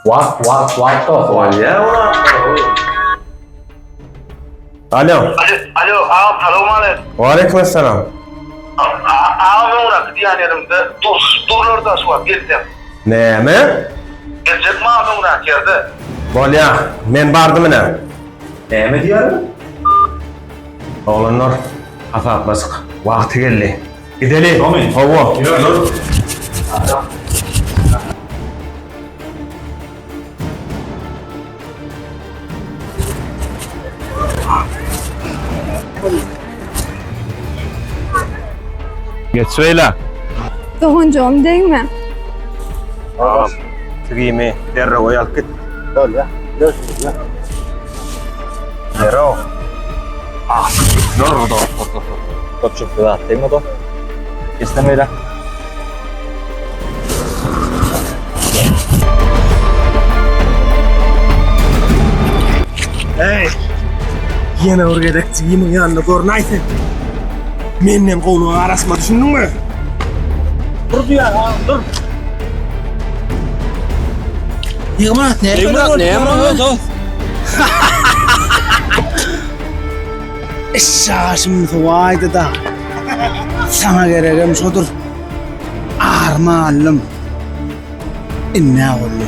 Wagt, wagt, wagt dost, wagt. Bolýa Alo. Alo, agam salowmaleýkim. Waleýkim essalam. Agam öňräki diýen ýerimde duşuşyp durlar-da şu wagt gelseň. Näme? Geljekmi agam öňräki ýerde? Bolýa, men bardym ine. Näme diýýärin? Oglanlar, hasaplaşyk wagty geldi. Gideli. Hawa. Geç beýle. Doganjygym degme. Agam, tigimi derrew öýe alyp git. Bolýa. Görüşürüz. Derrew. Ah, dur, dur, dur, dur. Köpçülikde zat degme dost. Geçsem beýle. Hey! Ýene bir gezek jigimiň ýanynda görünäý sen. Menden gowluga garaşma, düşündiňmi? Dur diýýän, ha, dur. Begmyrat näme? Begmyrat näme boldy dost? Eşşaşym sowaýdy-da. Saňa geregem şodur. Arma aldym. Indi nä boldy?